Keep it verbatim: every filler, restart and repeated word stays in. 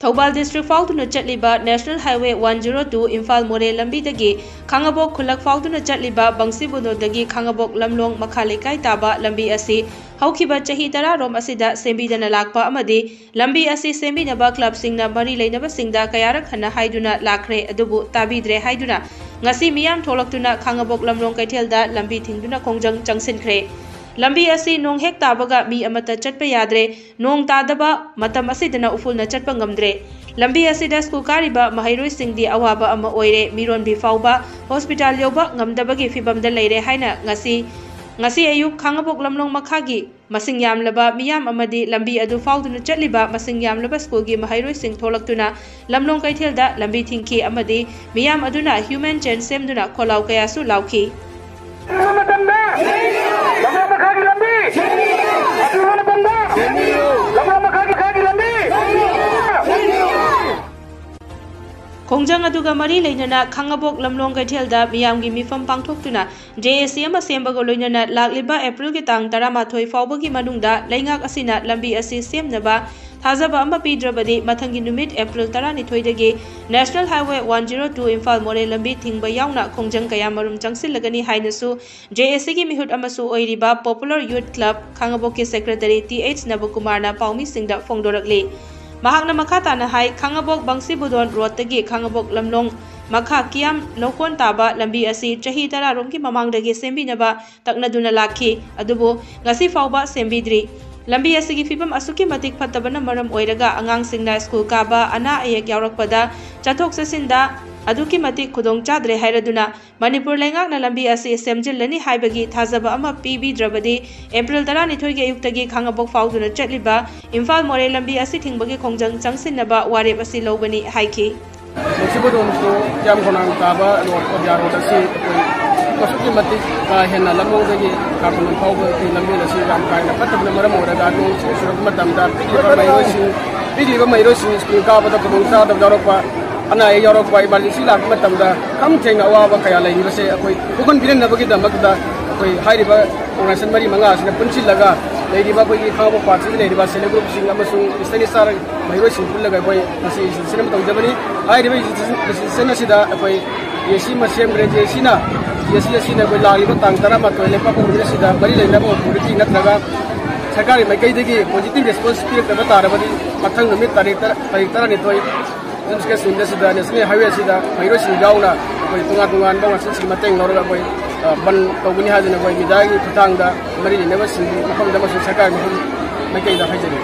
Thoubal district ꯐꯥꯎꯗꯨꯅ ꯆꯠꯂꯤꯕ national highway one zero two Imphal ꯃꯣꯔꯦ ꯂꯝꯕꯤꯗꯒꯤ ꯈꯥꯡꯉꯕꯣꯛ ꯈꯨꯜꯂꯛ ꯐꯥꯎꯗꯨꯅ ꯆꯠꯂꯤꯕ ꯕꯪꯁꯤꯕꯨꯗꯣꯗꯒꯤ ꯈꯥꯡꯉꯕꯣꯛ ꯂꯝꯂꯣꯡ ꯃꯈꯥ ꯂꯩꯀꯥꯏ ꯇꯥꯕ ꯂꯝꯕꯤ ꯑꯁꯤ ꯍꯧꯈꯤꯕ ꯆꯍꯤ ꯇꯔꯥꯔꯣꯝ ꯑꯁꯤꯗ ꯁꯦꯝꯕꯤꯗꯅ ꯂꯥꯛꯄ ꯑꯃꯗꯤ ꯂꯝꯕꯤ ꯑꯁꯤ ꯁꯦꯝꯕꯤꯅꯕ ꯀ꯭ꯂꯕꯁꯤꯡꯅ ꯃꯔꯤ ꯂꯩꯅꯕꯁꯤꯡꯗ ꯀꯌꯥꯔꯛ ꯍꯟꯅ ꯍꯥꯏꯗꯨꯅ ꯂꯥꯛꯈ꯭ꯔꯦ, ꯑꯗꯨꯕꯨ ꯇꯥꯕꯤꯗ꯭ꯔꯦ ꯍꯥꯏꯗꯨꯅ ꯉꯁꯤ ꯃꯤꯌꯥꯝ ꯊꯣꯛꯂꯛꯇꯨꯅ ꯈꯥꯡꯉꯕꯣꯛ ꯂꯝꯂꯣꯡ ꯀꯩꯊꯦꯜꯗ ꯂꯝꯕꯤ ꯊꯤꯡꯗꯨꯅ ꯈꯣꯡꯖꯪ ꯆꯪꯁꯤꯟꯈ꯭ꯔꯦ꯫ ꯂꯝꯕꯤ ꯑꯁꯤ ꯅꯣꯡ ꯍꯦꯛ ꯇꯥꯕꯒ ꯃꯤ ꯑꯃꯠꯇ ꯆꯠꯄ ꯌꯥꯗ꯭ꯔꯦ꯫ ꯅꯣꯡ ꯇꯥꯗꯕ ꯃꯇꯝ ꯑꯁꯤꯗꯅ ꯎꯐꯨꯜꯅ ꯆꯠꯄ ꯉꯝꯗ꯭ꯔꯦ꯫ ꯂꯝꯕꯤ ꯑꯁꯤꯗ ꯁ꯭ꯀꯨꯜ ꯀꯥꯔꯤꯕ ꯃꯍꯩꯔꯣꯏꯁꯤꯡꯗꯤ ꯑꯋꯥꯕ ꯑꯃ ꯑꯣꯏꯔꯦ꯫ ꯃꯤꯔꯣꯟꯕꯤ ꯐꯥꯎꯕ ꯍꯣꯁꯄꯤꯇꯥꯜ ꯌꯧꯕ ꯉꯝꯗꯕꯒꯤ ꯐꯤꯕꯝꯗ ꯂꯩꯔꯦ ꯍꯥꯏꯅ ꯉꯁꯤ, ꯉꯁꯤ ꯑꯌꯨꯛ ꯈꯥꯡꯉꯕꯣꯛ ꯂꯝꯂꯣꯡ ꯃꯈꯥꯒꯤ ꯃꯁꯤꯡ ꯌꯥꯝꯂꯕ ꯃꯤꯌꯥꯝ ꯑꯃꯗꯤ ꯂꯝꯕꯤ ꯑꯗꯨ ꯐꯥꯎꯗꯨꯅ ꯆꯠꯂꯤꯕ ꯃꯁꯤꯡ ꯌꯥꯝꯂꯕ ꯁ꯭ꯀꯨꯜꯒꯤ ꯃꯍꯩꯔꯣꯏꯁꯤꯡ ꯊꯣꯛꯂꯛꯇꯨꯅ ꯂꯝꯂꯣꯡ ꯀꯩꯊꯦꯜꯗ ꯂꯝꯕꯤ ꯊꯤꯡꯈꯤ ꯑꯃꯗꯤ ꯃꯤꯌꯥꯝ ꯑꯗꯨꯅ ꯍ꯭ꯌꯨꯃꯦꯟ ꯆꯦꯟ ꯁꯦꯝꯗꯨꯅ ꯈꯣꯜꯂꯥꯎ ꯀꯌꯥꯁꯨ ꯂꯥꯎꯈꯤ꯫ ꯑꯊꯨꯕ ꯃꯇꯝꯗ ꯂꯝꯂꯣꯡ ꯃꯈꯥꯒꯤ ꯂꯝꯕꯤ! ꯑꯊꯨꯕ ꯃꯇꯝꯗ ꯂꯝꯂꯣꯡ ꯃꯈꯥꯒꯤ, ꯃꯈꯥꯒꯤ ꯂꯝꯕꯤ! ꯈꯣꯡꯖꯪ ꯑꯗꯨꯒ ꯃꯔꯤ ꯂꯩꯅꯅ ꯈꯥꯡꯉꯕꯣꯛ ꯂꯝꯂꯣꯡ ꯀꯩꯊꯦꯜꯗ ꯃꯤꯌꯥꯝꯒꯤ ꯃꯤꯐꯝ ꯄꯥꯡꯊꯣꯛꯇꯨꯅ ꯖꯦ ꯑꯦ ꯁꯤ ꯑꯃ ꯁꯦꯝꯕꯒ ꯂꯣꯏꯅꯅ ꯂꯥꯛꯂꯤꯕ ꯑꯦꯄ꯭ꯔꯤꯜꯒꯤ ꯇꯥꯡ ꯇꯔꯥꯃꯥꯊꯣꯏ ꯐꯥꯎꯕꯒꯤ ꯃꯅꯨꯡꯗ ꯂꯩꯉꯥꯛ ꯑꯁꯤꯅ ꯂꯝꯕꯤ ꯑꯁꯤ ꯁꯦꯝꯅꯕ ꯊꯥꯖꯕ ꯑꯃ ꯄꯤꯗ꯭ꯔꯕꯗꯤ ꯃꯊꯪꯒꯤ ꯅꯨꯃꯤꯠ ꯑꯦꯄ꯭ꯔꯤꯜ ꯇꯔꯥꯅꯤꯊꯣꯏꯗꯒꯤ national highway one zero two Imphal Moreh ꯂꯝꯕꯤ ꯊꯤꯡꯕ ꯌꯥꯎꯅ ꯈꯣꯡꯖꯪ ꯀꯌꯥꯃꯔꯨꯝ ꯆꯪꯁꯤꯜꯂꯒꯅꯤ ꯍꯥꯏꯅꯁꯨ ꯖꯦ ꯑꯦ ꯁꯤꯒꯤ ꯃꯤꯍꯨꯠ ꯑꯃꯁꯨ ꯑꯣꯏꯔꯤꯕ ꯄꯣꯄꯨꯂꯔ ꯌꯨꯊ ꯀ꯭ꯂꯕ ꯈꯥꯡꯉꯕꯣꯛꯀꯤ ꯁꯦꯀ꯭ꯔꯦꯇꯔꯤ ꯇꯤ ꯑꯩꯆ ꯅꯕꯀꯨꯃꯥꯔꯅ ꯄꯥꯎꯃꯤꯁꯤꯡꯗ ꯐꯣꯡꯗꯣꯔꯛꯂꯤ꯫ ꯃꯍꯥꯛꯅ ꯃꯈꯥ ꯇꯥꯅ ꯍꯥꯏ, ꯈꯥꯡꯉꯕꯣꯛ ꯕꯪꯁꯤꯕꯨꯗꯣꯟ ꯔꯣꯗꯇꯒꯤ ꯈꯥꯡꯉꯕꯣꯛ ꯂꯝꯂꯣꯡ ꯃꯈꯥ ꯀꯤꯌꯥꯝ ꯂꯧꯀꯣꯟ ꯇꯥꯕ ꯂꯝꯕꯤ ꯑꯁꯤ ꯆꯍꯤ ꯇꯔꯥꯔꯣꯝꯒꯤ ꯃꯃꯥꯡꯗꯒꯤ ꯁꯦꯝꯕꯤꯅꯕ ꯇꯛꯅꯗꯨꯅ ꯂꯥꯛꯈꯤ, ꯑꯗꯨꯕꯨ ꯉꯁꯤ ꯐꯥꯎꯕ ꯁꯦꯝꯕꯤꯗ꯭ꯔꯤ꯫ ꯂꯝꯕꯤ ꯑꯁꯤꯒꯤ ꯐꯤꯕꯝ ꯑꯁꯨꯛꯀꯤ ꯃꯇꯤꯛ ꯐꯠꯇꯕꯅ ꯃꯔꯝ ꯑꯣꯏꯔꯒ ꯑꯉꯥꯡꯁꯤꯡꯅ ꯁ꯭ꯀꯨꯜ ꯀꯥꯕ, ꯑꯅꯥ ꯑꯌꯦꯛ ꯌꯥꯎꯔꯛꯄꯗ ꯆꯠꯊꯣꯛ ꯆꯠꯁꯤꯟꯗ ꯑꯗꯨꯛꯀꯤ ꯃꯇꯤꯛ ꯈꯨꯗꯣꯡ ꯆꯥꯗ꯭ꯔꯦ ꯍꯥꯏꯔꯗꯨꯅ ꯃꯅꯤꯄꯨꯔ ꯂꯩꯉꯥꯛꯅ ꯂꯝꯕꯤ ꯑꯁꯤ ꯁꯦꯝꯖꯤꯜꯂꯅꯤ ꯍꯥꯏꯕꯒꯤ ꯊꯥꯖꯕ ꯑꯃ ꯄꯤꯕꯤꯗ꯭ꯔꯕꯗꯤ ꯑꯦꯄ꯭ꯔꯤꯜ ꯇꯔꯥꯅꯤꯊꯣꯏꯒꯤ ꯑꯌꯨꯛꯇꯒꯤ ꯈꯥꯡꯉꯕꯣꯛ ꯐꯥꯎꯗꯨꯅ ꯆꯠꯂꯤꯕ ꯏꯝꯐꯥꯜ ꯃꯣꯔꯦ ꯂꯝꯕꯤ ꯑꯁꯤ ꯊꯤꯡꯕꯒꯤ ꯈꯣꯡꯖꯪ ꯆꯪꯁꯤꯟꯅꯕ ꯋꯥꯔꯦꯞ ꯑꯁꯤ ꯂꯧꯒꯅꯤ ꯍꯥꯏꯈꯤ꯫ ꯃꯁꯤꯕꯨꯗꯣꯟꯁꯨ ꯌꯥꯝ ꯈꯣꯡꯅꯥꯡ ꯇꯥꯕ ꯔꯣꯗ, ꯑꯣꯖꯥ ꯔꯣꯗ ꯑꯁꯤ ꯑꯩꯈꯣꯏ ꯑꯁꯨꯛꯀꯤ ꯃꯇꯤꯛ ꯀꯥ ꯍꯦꯟꯅ ꯂꯝꯂꯣꯡꯗꯒꯤ ꯀꯥꯔꯇꯨꯟ ꯐꯥꯎꯕꯒꯤ ꯂꯝꯕꯤ ꯑꯁꯤ ꯌꯥꯝ ꯀꯥ ꯍꯦꯟꯅ ꯐꯠꯇꯕꯅ ꯃꯔꯝ ꯑꯣꯏꯔꯒ ꯅꯣꯡ ꯏꯁꯤꯡ ꯆꯨꯔꯛꯄ ꯃꯇꯝꯗ ꯄꯤꯛꯂꯤꯕ ꯃꯍꯩꯔꯣꯏꯁꯤꯡ, ꯄꯤꯛꯂꯤꯕ ꯃꯍꯩꯔꯣꯏꯁꯤꯡ ꯁ꯭ꯀꯨꯜ ꯀꯥꯕꯗ ꯈꯨꯗꯣꯡ ꯆꯥꯗꯕ ꯌꯥꯎꯔꯛꯄ, ꯑꯅꯥ ꯑꯌꯦꯛ ꯌꯥꯎꯔꯛꯄ, ꯏꯃꯥꯔꯖꯦꯟꯁꯤ ꯂꯥꯛꯄ ꯃꯇꯝꯗ ꯈꯝ ꯊꯦꯡꯅ ꯑꯋꯥꯕ ꯀꯌꯥ ꯂꯩꯔꯤꯕꯁꯦ ꯑꯩꯈꯣꯏ ꯀꯣꯛꯍꯟꯕꯤꯅꯅꯕꯒꯤꯗꯃꯛꯇ ꯑꯩꯈꯣꯏ ꯍꯥꯏꯔꯤꯕ ꯑꯣꯔꯒꯅꯥꯏꯖꯦꯁꯟ ꯃꯔꯤ ꯃꯉꯥ ꯑꯁꯤꯅ ꯄꯨꯟꯁꯤꯜꯂꯒ ꯂꯩꯔꯤꯕ ꯑꯩꯈꯣꯏꯒꯤ ꯈꯥꯉꯕꯣꯛ ꯄꯥꯠꯁꯤꯗ ꯂꯩꯔꯤꯕ self help group ꯁꯤꯡ ꯑꯃꯁꯨꯡ Eastern Star ꯃꯍꯩꯔꯣꯏꯁꯤꯡ ꯄꯨꯜꯂꯒ ꯑꯩꯈꯣꯏ ꯉꯁꯤ association ꯑꯃ ꯇꯧꯖꯕꯅꯤ꯫ ꯍꯥꯏꯔꯤꯕ association ꯑꯁꯤꯗ ꯑꯩꯈꯣꯏ J C ꯑꯃ ꯁꯦꯝꯈ꯭ꯔꯦ꯫ J C ꯅ, J C ꯑꯁꯤꯅ ꯑꯩꯈꯣꯏ ꯂꯥꯛꯂꯤꯕ ꯇꯥꯡ ꯇꯔꯥꯃꯥꯊꯣꯏ ꯂꯩꯄꯥꯛꯄꯣꯛꯄ ꯅꯨꯃꯤꯠ ꯑꯁꯤꯗ ꯃꯔꯤ ꯂꯩꯅꯕ authority ꯅꯠꯇ꯭ꯔꯒ ꯁꯔꯀꯥꯔꯒꯤ ꯃꯥꯏꯀꯩꯗꯒꯤ positive response ꯄꯤꯔꯛꯇꯕ ꯇꯥꯔꯕꯗꯤ ꯃꯊꯪ ꯅꯨꯃꯤꯠ ꯇꯥꯔꯤꯛ ꯇꯔꯥ, ꯇꯥꯔꯤꯛ ꯇꯔꯥꯅꯤꯊꯣꯏ ꯖꯨꯟ ꯁ꯭ꯀꯨꯜ ꯑꯁꯤꯗ National Highway ꯑꯁꯤꯗ ꯃꯍꯩꯔꯣꯏꯁꯤꯡ ꯌꯥꯎꯅ ꯑꯩꯈꯣꯏ ꯇꯣꯉꯥꯟ ꯇꯣꯉꯥꯟꯕ ꯉꯥꯛꯁꯦꯜꯁꯤꯡꯒꯤ ꯃꯇꯦꯡ ꯂꯧꯔꯒ ꯑꯩꯈꯣꯏ, ꯑ, ꯕꯟ ꯇꯧꯒꯅꯤ ꯍꯥꯏꯗꯨꯅ ꯑꯩꯈꯣꯏ ꯃꯤꯗꯤꯌꯥꯒꯤ ꯈꯨꯠꯊꯥꯡꯗ ꯃꯔꯤ ꯂꯩꯅꯕꯁꯤꯡꯒꯤ ꯃꯐꯝꯗ ꯑꯃꯁꯨꯡ ꯁꯔꯀꯥꯔꯒꯤ ꯃꯐꯝ ꯃꯥꯏꯀꯩꯗ ꯍꯥꯏꯖꯔꯤ꯫